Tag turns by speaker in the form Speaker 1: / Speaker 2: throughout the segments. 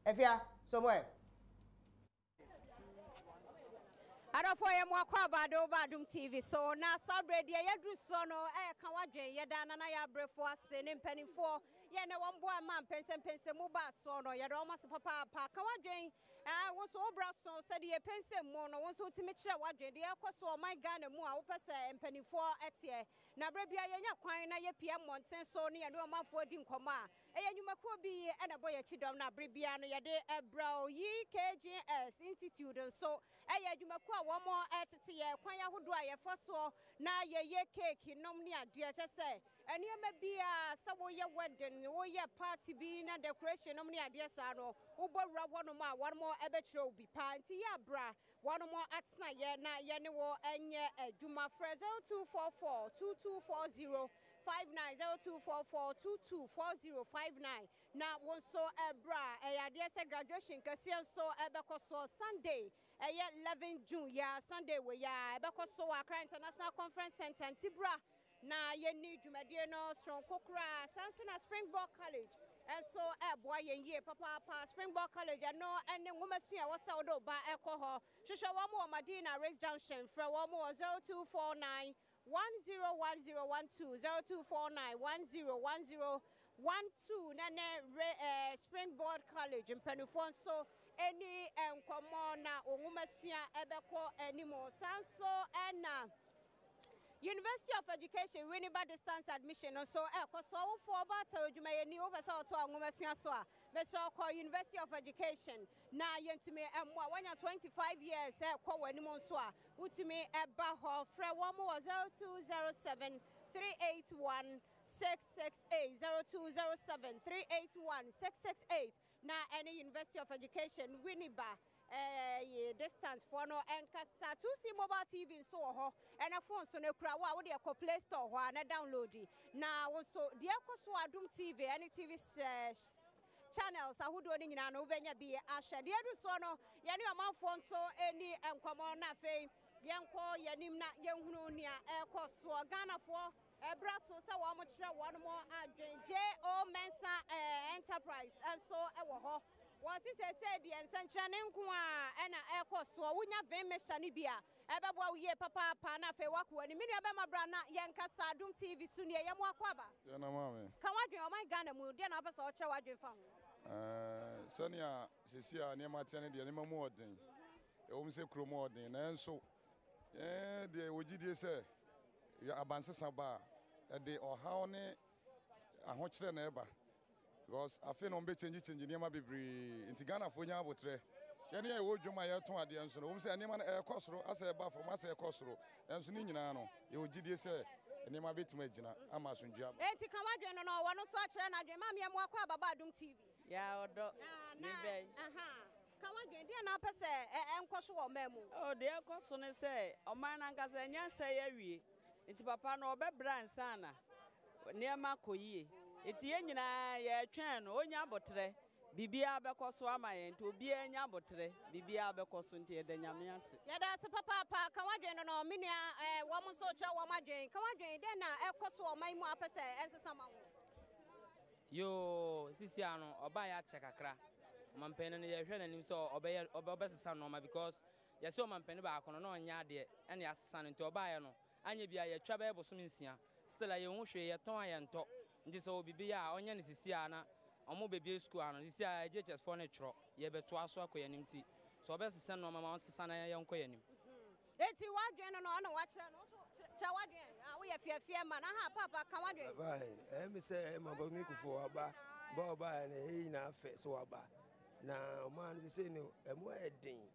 Speaker 1: Afia, so mo ɛ.
Speaker 2: Adɔfoɔ yɛ mo akɔ aba de woba Adom TV so na saa berɛ deɛ yɛaduru soɔ no ɛyɛ ka w'adwen yɛda Nana Yaa Abrɛfoɔ ase ne mpanimfoɔ yɛ ne wɔn boa ma mpɛnsɛmpɛnsɛmu baa soɔ no yɛda wɔn ase papaapa ka w'adwen ɛɛ wo nso wo bra so sɛdeɛ yɛpɛnsɛm mu no wo nso wotumi kyerɛ w'adwen deɛ ɛkɔ so ɔman Ghana mu a wopɛ sɛ mpanimfoɔ ɛteɛ na berɛ biara yɛnya kwan na yɛpia mmɔnten so ne yɛne ɔmanfoɔ di nkɔmmɔ a Ɛyɛ nnwumakuo bi na ɛbɔ yɛn akyi dɔm na bere biara no yɛde brɛ wo. EKGS Institute nso yɛ adwumakuo a wɔtete yɛn kwan ahodoɔ a yɛfa soɔ na yɛyɛ keeki nom ne adeɛ. Kyɛ sɛ nneɛma biara sɛ woyɛ wedding, woyɛ party bi na decoration nom ne adeɛ saa no, wobɔ wura hɔnom a wɔn bɛkyerɛ wo bi paa. Nti yɛ abra wɔn atena yɛ na yɛne wo nyɛ adwuma. Frɛ 0244 2240 59 0244 224059 na wo nso ɛbrɛ a ɛyɛ adeɛ sɛ graduation kɛseɛ nso ɛbɛkɔ so Sunday ɛyɛ 11 June ya Sunday wɔ ya ɛbɛkɔ so wɔ Accra International Conference Center. Nti bra na yɛni dwumadie no soronko koraa. Saa nso na Springboard College ɛnso ɛboa yɛn yie papaapa. Springboard College ɛno ɛne nwomasua a ɛwɔ sɛ wode wo ba ɛkɔ hɔ. Hwehwɛ wɔn wɔ Madina Race Junction. Frɛ wɔn wɔ 0249 101012, 0249 101012 na ne re Springboard College mpanimfoɔ nso ɛni nkɔmmɔ na wɔn nwomasua ɛbɛkɔ anim. Saa nso ɛna University of Education Winneba distance admission nso ɛkɔ so. Awofoɔ ɔbaata odwumayɛni wopɛ sɛ ɔto a nwomasua so a, bɛsɛ ɔkɔ University of Education na yɛntumi mmoa. Wanya 25 years ɛkɔ w'anim nso a, wotumi ɛba hɔ. Frɛ wɔn wɔ 0207 381 668, 0207 381 668 na ɛne University of Education Winneba distance foɔ no ɛnkasa. 2C Mobile TV nso wɔ hɔ ɛna phone so no kura wo a wode ɛkɔ Play Store hɔ a na download na wo nso deɛ ɛkɔ so Adom TV ɛne TV channels ahodoɔ no nyinaa no wobɛnya bi ahwɛ. Deɛ adu soɔ no yɛne ɔmanfoɔ nso ani nkɔmmɔ na afei yɛnkɔ yɛnim na yɛnhunu nea ɛkɔ soɔ. Ghanafoɔ ɛbrɛ so sɛ wɔn kyerɛ wɔn mo adwen. J.O. Mensa Enterprise nso ɛwɔ hɔ. Wɔsi sɛsɛ deɛ nsɛnkyerɛnne nko a ɛna ɛkɔ soɔ. Wonya vin mixture no bi a ɛbɛboa wo yie papaapa na afei wakɔ anim. Me nua bɛma bra na yɛnkasa Adom TV so nie. Yɛ mo akɔ aba.
Speaker 3: Yɛna maame.
Speaker 2: Ka w'adwen ɔman Ghana mu deɛ na wopɛ sɛ ɔkyerɛ w'adwen fa ho.
Speaker 3: Sɛnea sɛsi a nneɛma teɛ no deɛ, nneɛma mu ɔden. Ɛwɔ mu sɛ kurom ɔden, nanso deɛ wɔgyidie sɛ abansesa ba a ɛde ɔhaw ne ahokyerɛ na ɛba, because afei na wɔbɛkyɛngye kyɛngye nneɛma bebree. Nti Ghanafoɔ nya abotrɛ. Yɛne yɛ ɛwɔ dwom a yɛtɔn adeɛ nso no, wɔm sɛ nneɛma no ɛrekɔ soro asɛ ɛba fam asɛ ɛkɔ soro, nanso ne nyinaa no yɛwɔ gyidie sɛ nneɛma bɛtumi agyina ama asomdwe aba.
Speaker 2: Enti ka w'adwen no no wɔno nso akyerɛ n'adwen. Maame, yɛ mo akɔ ababa Adom TV.
Speaker 4: Ya ɔdɔ.
Speaker 2: Na aha ka w'adwen deɛ na apɛ sɛ ɛnkɔ so wɔ ɔman mu.
Speaker 4: O deɛ ɛkɔ so ne sɛ ɔman no ankasa ɛnyɛ sɛ yɛawie nti papa no ɔbɛbrɛ ansa na nneɛma kɔ yie, nti yɛn nyinaa yɛretwɛn no. Ɔnya abotrɛ, biribiara bɛkɔ so ama yɛn, nti obiara nya abotrɛ, biribiara bɛkɔ so, nti yɛda Nyame ase.
Speaker 2: Yɛda ase papaapa. Ka w'adwen no no me nua wɔn nso kyerɛ wɔn adwen. Ka w'adwen dɛn na ɛkɔ so wɔ ɔman mu a apɛ sɛ ɛnsesa ma wo?
Speaker 5: Yoo, sisi ano ɔbaa yɛ akyɛ kakra. Ɔmampanin no yɛhwɛ n'anim sɛ ɔbɛyɛ ɔbɛsesa nneɛma, because yɛsɛ ɔmampanin baako no na ɔnyɛ adeɛ ɛna yɛasesa no, nti ɔbaeɛ no anyɛ bia yɛtwa bɛyɛ bosome 6 still a yɛnhu hwee. Yɛtɔn a yɛntɔ, nti sɛ ɔwɔ biribi yɛ a ɔnyɛ no sisi a na ɔmo bɛbie sukuu ano sisi a JHS foɔ no twerɛ yɛbɛtoa so akɔ yɛn anim, nti sɛ ɔbɛsesa nneɛma ma ɔnsesa na yɛnkɔ yɛn anim.
Speaker 2: Eti w'adwen no no ɔna wakyerɛ no nso kyerɛ w'adwen a woyɛ fiafia ma na ha papa ka w'adwen.
Speaker 6: Fine. Ɛyɛ mi sɛ ɛma Kufuor waba ba ɔbaa no ɛyɛ nyinaa fɛ sɛ waba na ɔmaa no sɛ no ɛmu ayɛ den.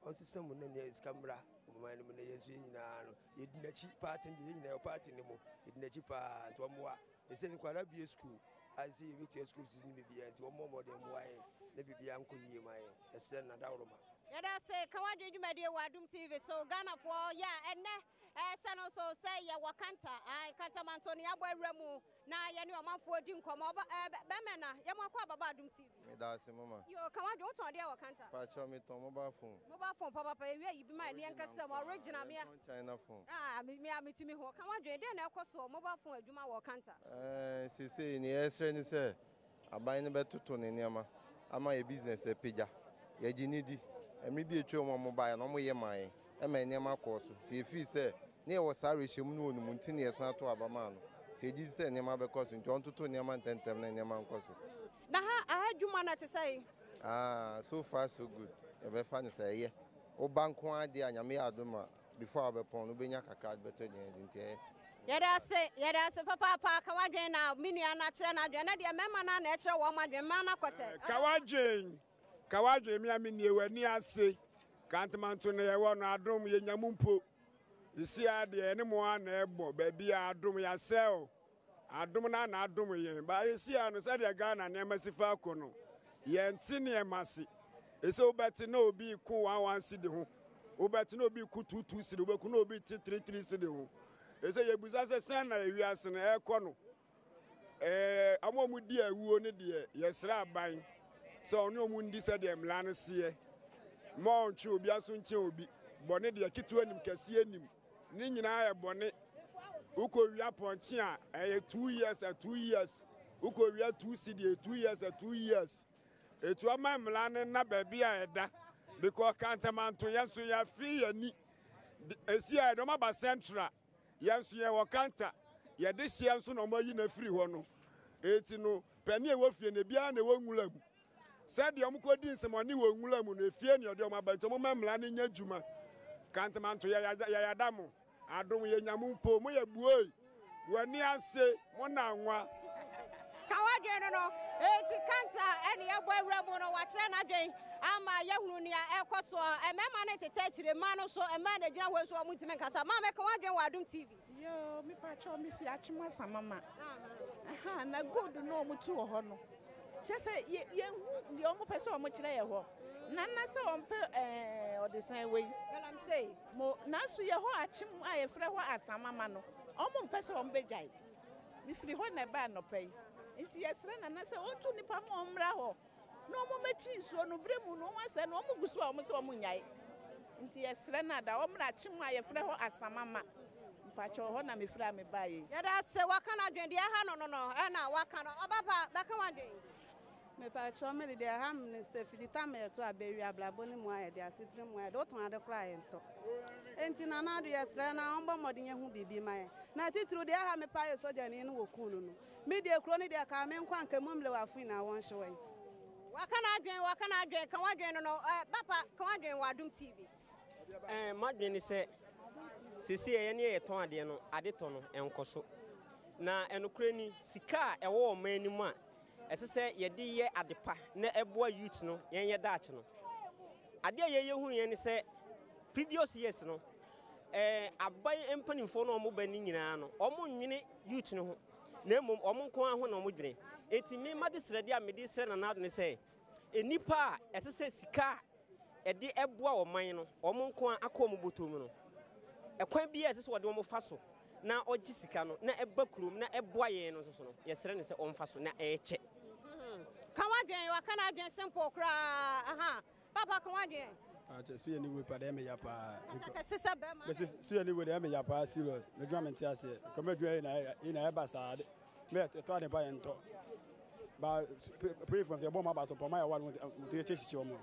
Speaker 6: Ɔnsesa mu na nea sika mmra ɔman no mu na yɛn nso yɛn nyinaa no yɛdi n'akyi. Party no deɛ, yɛn nyinaa yɛ party no mu, yɛdi n'akyi paa, nti ɔmmoa. Ɛsɛ nkwadaa bie sukuu a sɛ yɛbɛtua school fees no biribiara, nti ɔmmɔ mmɔden mmoa yɛn na biribiara nkɔ yie ma yɛn. Ɛsrɛ no nadaworoma.
Speaker 2: Yɛda ase. Ka w'adwen dwumadie wɔ Adom TV so. Ghanafoɔ yɛ a ɛnnɛ ɛhyɛ no nso sɛ yɛwɔ Kanta Kantamanto ne yɛabɔ awura mu na yɛne ɔmanfoɔ di nkɔmmɔ. Bɛmɛ na yɛmo akɔ ababa Adom TV.
Speaker 7: Meda ase, mama.
Speaker 2: Yo, ka w'adwen. Wotɔn deɛ wɔ Kanta?
Speaker 7: Pakyɛ, metɔn mobile phone.
Speaker 2: Mobile phone papapa. Ewia yi bi ma ɛne ɛnkasa mu original mea.
Speaker 7: Metɔn China phone.
Speaker 2: Ah, me me metumi ho. Ka w'adwen, deɛ na ɛkɔ so mobile phone adwuma wɔ Kanta?
Speaker 7: Seesei nea yɛsrɛ ne sɛ aban no bɛtoto ne nneɛma. ama yɛ business apagya. Yɛgye no di. Mmere bi a atwam a wɔbaeɛ no, wɔyɛ maa yɛn ma nneɛma kɔɔ so. Nti yɛfii sɛ na yɛwɔ saa awerɛhyɛmu no wɔ ne mu nti na yɛsan too aba maa no. Nti yɛgye di sɛ nneɛma bɛkɔ so. Nti ɔntoto nneɛma ntɛmntɛm na nneɛma nkɔ so.
Speaker 2: Na ha aha adwuma no ɛte sɛn?
Speaker 7: Ah, so far so good. Yɛbɛfa no sɛ ɛyɛ. Woba nko ara deɛ a, Nyame yɛ adom a, before a wobɛpɔn no, wobɛnya kakra de bɛtɔ aduane adi nti ɛyɛ.
Speaker 2: Yɛda ase, yɛda ase papaapa. Ka w'adwene na me nua no akyerɛ n'adwene. Ɛnɛ deɛ mmarima no ara na ɛkyerɛ wɔn adwene, mmaa no akɔkyɛ.
Speaker 1: Ka w'adwene, ka w'adwene, me a mennie w'ani ase. Kantamanto na yɛwɔ no, adom yɛnya mu mpo. Seesei ara deɛ yɛne mo ara na ɛbɔ, baabiara adom yɛasɛe o. Adom no ara na adom yɛn. But seesei ara no, sɛdeɛ Ghana nneɛma si fa kɔ no, yɛnte nneɛma ase. Ɛsɛ wobɛte na obi reko one one cedi ho, wobɛte na obi reko two two cedi, wobɛku na obi te three three cedi ho. Ɛsɛ yɛbusa sɛ sɛn na ewiase no ɛrekɔ no. Ɛɛ, wɔn a wɔdi awuo no deɛ, yɛsrɛ aban sɛ ɔne wɔn ndi sɛdeɛ mmara no seɛ. Mma ɔntwe obi aso nkyɛn obi. Bɔne deɛ, ketewa nim, kɛseɛ nim. Ne nyinaa yɛ bɔne. Wokɔwia pɔnkye a, ɛyɛ 2 years a 2 years. Wokɔwia 2 cedi, ɛyɛ 2 years a 2 years. Etu ama mmara no nna baabi a ɛda. Because Kantamanto yɛn nso yɛafe yɛn ani. Esi a yɛde wɔn aba Central. Yɛn nso yɛwɔ Kanta. Yɛde hyeɛ nso na wɔayi no afiri hɔ no. Eti no, panin a ɛwɔ fie no, ebiara na ɛwɔ nwura mu. Sɛdeɛ wɔkɔdi nsɛmɔne wɔ nwura mu no, efie na yɛde wɔn aba. Nti wɔmma mmara no nyɛ adwuma. Kantamanto yɛyɛ mo. Adom yɛnya mo mpo. Moyɛ buoi. W'ani ase. Mo na nwa.
Speaker 2: Ka w'adwene no no. Eti Kanta ɛne yɛbɔ awura mu no, wakyerɛ n'adwene ama yɛhunu nea ɛkɔ soɔ. Mmarima no tetɛ akyire, mmaa no nso, mmaa na gyina hɔ nso wɔn ntumi nkasa. Maame, ka w'adwene wɔ Adom TV.
Speaker 8: Yoo, mepa kyɛw, me fi Akyem Asamama. Aha, na gold no ɔmo tu wɔ hɔ no. Kyɛ sɛ yɛnhu deɛ ɔmo pɛ sɛ ɔmo kyerɛ yɛ hɔ. Nana sɛ ɔmpɛ ɔde san wei.
Speaker 2: Galamsey.
Speaker 8: Mo nanso yɛ hɔ Akyem a yɛfrɛ hɔ Asamama no, ɔmo mpɛ sɛ ɔmo bɛgyae. Mefiri hɔ na ɛbaa nnɔpa yi. Nti yɛsrɛ Nana sɛ ɔntu nipa ma ɔmmra hɔ. Na ɔmo mɛkyi nsuo no bere mu no ɔmo asɛ no ɔmo gu so a ɔmo sɛ ɔmo nyae. Nti yɛsrɛ no ada ɔmmra Akyem a yɛfrɛ hɔ Asamama. Mpakyɛw hɔ na mefiri a mebaa yi.
Speaker 2: Yɛda ase, waka n'adwene deɛ ɛha no no no ɛna waka no. Ɔba pa, bɛka w'adwene.
Speaker 9: Mepakyɛw, me de deɛ ɛha me ne sɛ fiti tam yɛto a bɛwie abrabɔ no mu ayɛ de asetena mu ayɛ de wotɔn ade koraa yɛntɔ. Enti Nana Ado, yɛsrɛ na ɔmbɔ mmɔden yɛhu biribi ma yɛn. Na titiriw deɛ ɛha me paa yɛ sogyani no wɔ kun no no. Me deɛ kuro no deɛ kaa me nkwa nka mu mmerɛwafo nyinaa wɔnhye wɔn.
Speaker 2: Waka n'adwene, waka n'adwene, ka w'adwene no no. Bapa, ka w'adwene wɔ Adom TV.
Speaker 5: M'adwene ne sɛ seesei yɛn ne yɛtɔn adeɛ no, ade tɔ no ɛnkɔ so. Na ɛnokorɛ ni, sika a ɛwɔ ɔman no mu a ɛsɛ sɛ yɛde yɛ ade pa na ɛboa youth no, yɛn yɛ daakye no. Adeɛ a yɛyɛ hu yɛn ne sɛ previous years no, aban mpanimfoɔ no a wɔn ba no nyinaa no, wɔn nwene youth no ho. Na mmom wɔn nko ara ho na wɔn dwene. Enti me ma de srɛdeɛ a mede srɛ Nana Addo ne sɛ, nnipa a ɛsɛ sɛ sika a ɛde ɛboa ɔman no, wɔn nko ara akɔ wɔn bɔtɔ mu no, ɛkwan bi a ɛsɛ sɛ wɔde wɔn fa so na ɔgye sika no na ɛba kurom na ɛboa yɛn no nso so no, yɛsrɛ no sɛ ɔmfa so na ɛkyɛ.
Speaker 2: Ka w'adwene, waka n'adwene simple koraa. Aha. Papa, ka w'adwene.
Speaker 10: Akyɛ so yɛ ne wei pa deɛ ɛmɛ ya paa.
Speaker 2: Kɛse sɛ bɛrima.
Speaker 10: Mesi so yɛ ne wei deɛ ɛmɛ ya paa, serious. Medwuma mente aseɛ. Kɔmɛ adwuma yi na ɛba saa de. Mɛ ɛtɔ ade pa yɛ ntɔ. Ba polisifoɔ nso yɛbɔ ɔmo aba so pɔ ɔmo ayɛ wa no mo ti hyehyɛ ɔmo.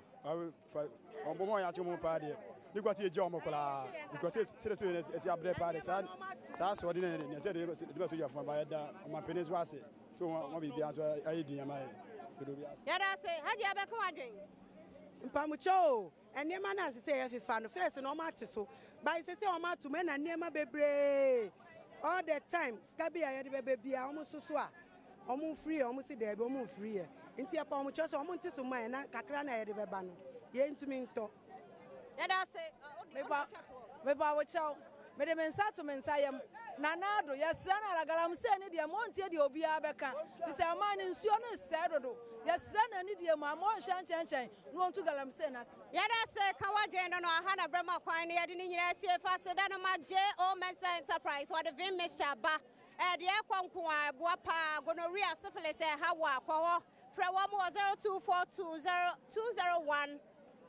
Speaker 10: Ba ɔmo ɔmo yɛ akye ɔmo paa deɛ. Ne kwasi yɛ gye ɔmo koraa. Because sɛ so yɛ ɛsi abrɛ paa de saa saa sɔɔ de na yɛ ne sɛ de de ba so yɛ fún ba yɛ da ɔmampanin nso ase. So wɔn biribiara nso ayɛ di ama yɛ.
Speaker 2: Yɛda ase, Hagye, abɛka w'adwene.
Speaker 9: Mpamukyɛ o, nneɛma no a sɛ yɛ fefa no first na ɔmo ate so but sɛ ɔmo ato mu ɛna nneɛma bebree all the time. Sika bi a yɛde bɛbɛ bia ɔmo soso a ɔmo mfiri yɛ, ɔmo si dɛɛbi, ɔmo mfiri yɛ. Nti yɛpa ɔmo kyerɛ sɛ ɔmo nte so ma yɛ na kakra na yɛde bɛba no yɛntumi ntɔ.
Speaker 2: Yɛda ase.
Speaker 4: Mepa wo kyɛw, mede me nsa to me nsa yam. Nana Ado, yɛsrɛ no ara, galamsey ne deɛ montie deɛ obiara bɛka fi sɛ ɔman no nsuo no sɛe dodo. Yɛsrɛ no anidie mu ama ɔnhyɛ nkyɛnkyɛn na ɔntu galamsey no ase.
Speaker 2: Yɛda ase, ka w'adwene no no. Aha na brɛma kwan no yɛde ne nyinaa sie fa aseda no ma J.O. Mensa Enterprise. Wɔde vim mixture ba ɛdeɛ ɛkɔ nko a ɛboa paa gonorrhea, syphilis, ɛha wɔ a kɔ hɔ, frɛ wɔn wɔ 0242 0201.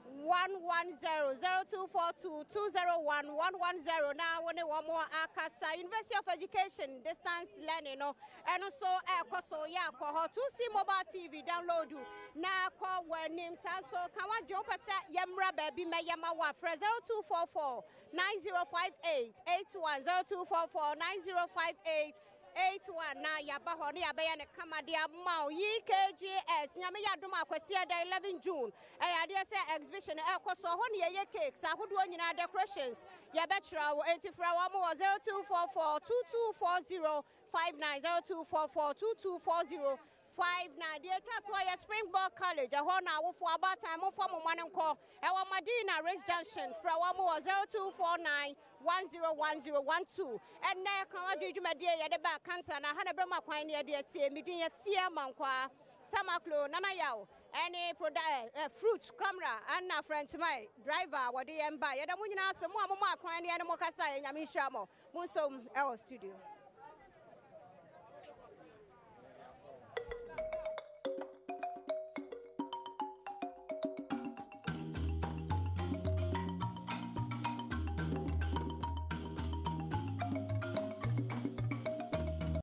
Speaker 2: 110 0242 201 110 na wo ne wɔn akasa. University of Education distance learning no ɛno nso ɛrekɔ so yɛ akɔ hɔ. 2C Mobile TV download na kɔ w'anim. Saa nso ka w'adwene wopɛ sɛ yɛmmra baabi mɛyɛ ma wo a frɛ 0244 9058 81 0244 9058 81 na yɛaba hɔ na yɛabɛyɛ no kama de ama wo. EKGS, Nyame yɛ adom a Kwasiada 11 June ɛyɛ adeɛ sɛ exhibition ɛrekɔ so. Ɛhɔ na yɛyɛ cakes ahodoɔ nyinaa, decorations yɛbɛkyerɛ wo. Enti frɛ wɔn wɔ 0244 2240 59 0244 2240 59. Deɛ ɛtwa toɔ yɛ Springbok College, ɛhɔ na awofoɔ abaatan momfa mo mma no nkɔ. Ɛwɔ Madina Race Junction, frɛ wɔn wɔ 0249 101012. Ɛnnɛ ka wadwene dwumadie yɛde ba Kanta na ha na ɛberɛ mu akwan ne yɛde asie. Me din yɛ Fia Mankwaa Tamaklo Nana Yaw ɛne proda eh, eh, fruit camera ɛna French mai driver a wɔde yɛn ba. Yɛda mo nyinaa ase mo a mo ma akwan ne yɛne mo kasa yɛ Nyame nhyira mo. Mo nsom ɛwɔ studio.